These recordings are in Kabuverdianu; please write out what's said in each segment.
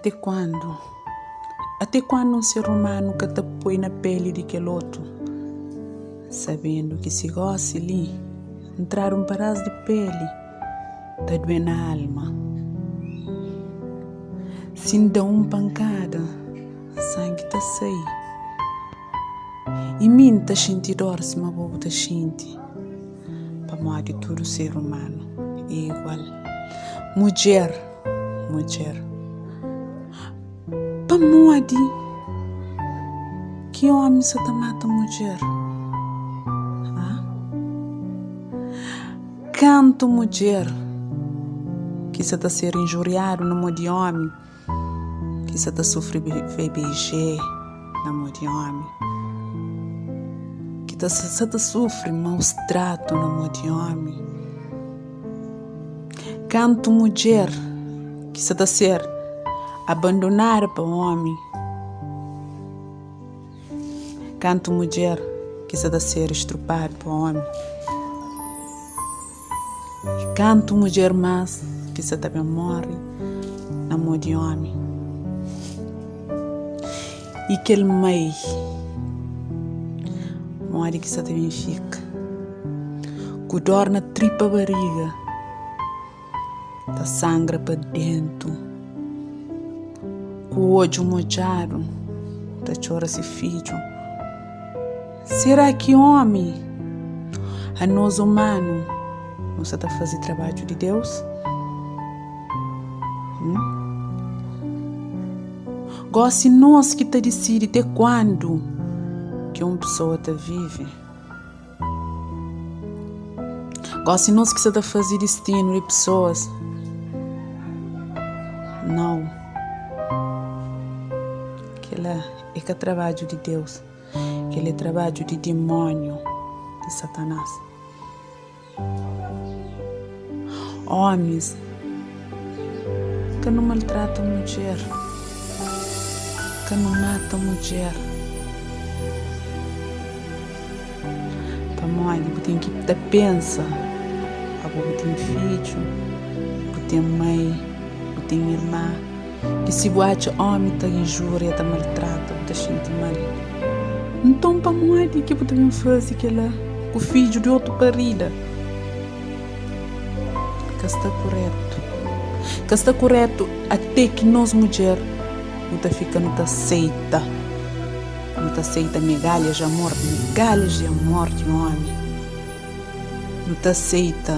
Ate kuandu? Ate kuandu un ser umanu ka ta poi na peli di kel otu, sabendu ki si gosi li N tradu un padás di peli ta due na alma? Si N da un pankada, sangi ta sai i mi N ta xinti dor sima bo bu ta xinti. Pamodi tudu ser umanu é igual. Mudjer, mudjer, pamodi ki omi sa ta mata mudjer? Ha? Kantu mudjer ki sa ta ser injuriadu na mo di omi? Ki sa ta sufri VBG na mô di ómi, ki ta sa ta sufri maus tratu na mô di ómi. Kantu mudjer ki sa ta ser abandonadu pa ómi. Kantu mudjer ki sa ta ser strupadu pa ómi. Kantu mudjer más ki sa ta ben móre na mô di ómi. I kel mai, modi ki sa ta ben fika? Ku dór na tripa bariga. Ta sangra pa déntu. Ku odju modjadu ta txora se fidju. Será ki ómi, anos umanu, nu sta ta faze trabadju di Deus? Hum? Gósi nos ki ta disidi te kuandu ki un pesoa ta vive. Gósi nos ki sa ta faze distinu di pesoas? Nau. Kel-la é ka trabadju di Deus. Kel-la é trabadju di dimóniu, di Satanás. Ómis, ka nu maltrata mudjer, ka nu mata mudjer. Pamodi bu ten ki ta pensa, abo bu ten fidju, bu ten mai, bu ten irma, ki si bu atxa ómi ta injúria, ta maltrata, bu ta xinti mal. Nton pamodi ki bu ta ben faze kel-la ku fidju di otu parida? Ka sta kurétu. Ka sta kurétu até ki nos mudjer nu ta fika nu ta seita. Nu ta seita migalhas di amor, migalhas di amor di ómi. Nu ta seita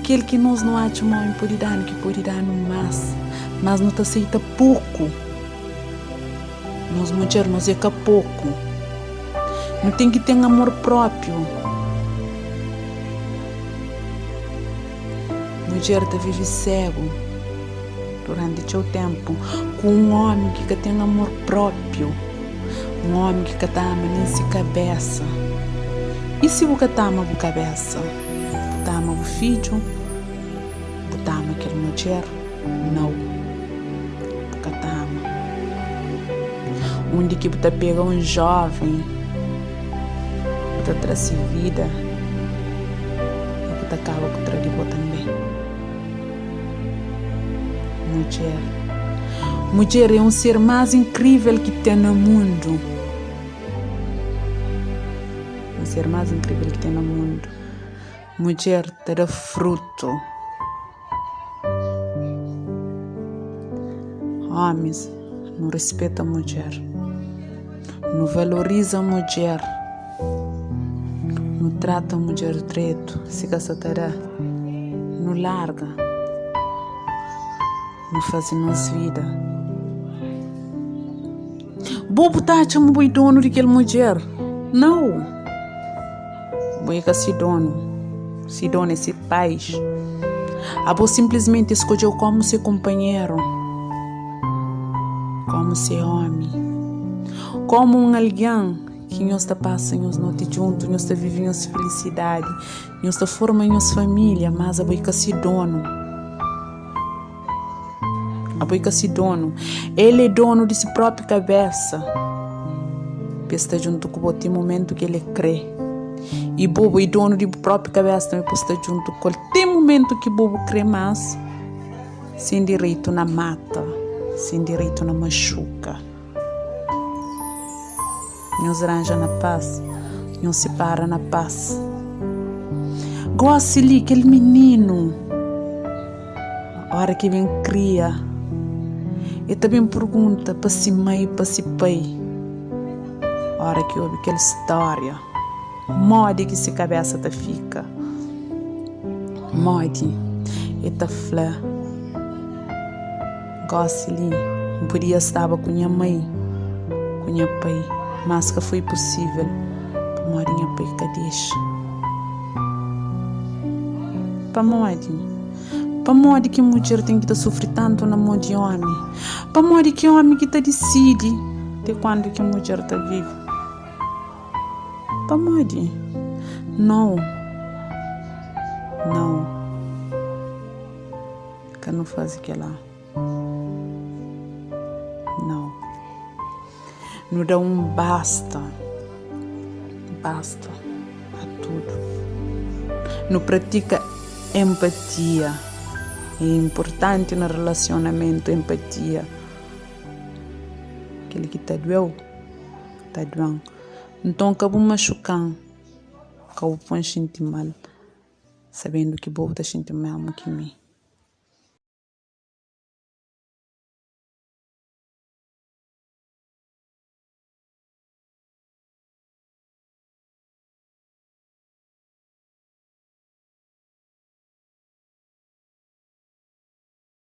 kel ki nos nu atxa ma ómi pode da-nu, ki pode da-nu más, mas nu ta seita poku. Nos mudjer, nos é ka poku. Nu ten ki ten amor própiu. Mudjer ta vive ségu duránti txeu ténpu ku un ómi ki ka ten amor própiu, un ómi ki ka ta ama nen se kabésa. I si bu ka ta ama bu kabésa, bu ta ama bu fidju? Bu ta ama kel mudjer? Nau, bu ka ta ama. Undi ki bu ta pega un jóven, bu ta tra se vida i bu ta kaba ku tra di bo tanbê. Mudjer. Mudjer é un ser más inkrível ki ten na mundu. Un ser más inkrível ki ten na mundu. Mudjer ta da frutu. Ómis, nu rispeta mudjer, nu valoriza mudjer, nu trata mudjer dretu, si ka sa ta da, nu larga, nu faze nos vida. Bo bu ta atxa ma bo é donu di kel mudjer? Nau! Bo é ka se donu. Se donu é se pais. Abo sinplismenti skodjeu kómu se kunpanheru, kómu se ómi, kómu un algen ki nhos ta pasa nhos noti djuntu, nhos ta vive nhos filisidadi, nhos ta forma nhos família, mas abo é ka se donu. Abo é ka si donu. El é donu di si própi kabésa. Pa el sta djuntu ku bo ti momentu ki el é krê. I bo, bo é donu di bu própi kabésa tanbê pa bu sta djuntu ku el ti momentu ki bo bu krê más. Sen direitu na mata, sen direitu na maxuka. Nhos ranja na pas, nhos sipara na pas. Gósi li, kel mininu, óra ki ben kria, el ta ben pergunta pa se mai, pa se pai, óra ki obi kel stória, modi ki se kabésa ta fika? Modi? El ta fla. Gósi li, N podia staba ku nha mai ku nha pai, mas ka foi pusível pamodi nha pai ka dexa. Pamodi? Pamodi ki mudjer ten ki ta sufri tantu na mô di ómi? Pamodi ki ómi ki ta disidi te kuandu ki mudjer ta vive? Pamodi? Nau, nau. Ka nu faze kel-la. Nau. Nu da un basta. Basta a tudu. Nu pratika empatia. É inpurtanti na relasionamentu empatia. Kel ki ta dueu, ta duen. Nton ka bu maxuka-m, ka bu pô-m xinti mal. Sabendu ki bo bu ta xinti mesmu ki mi.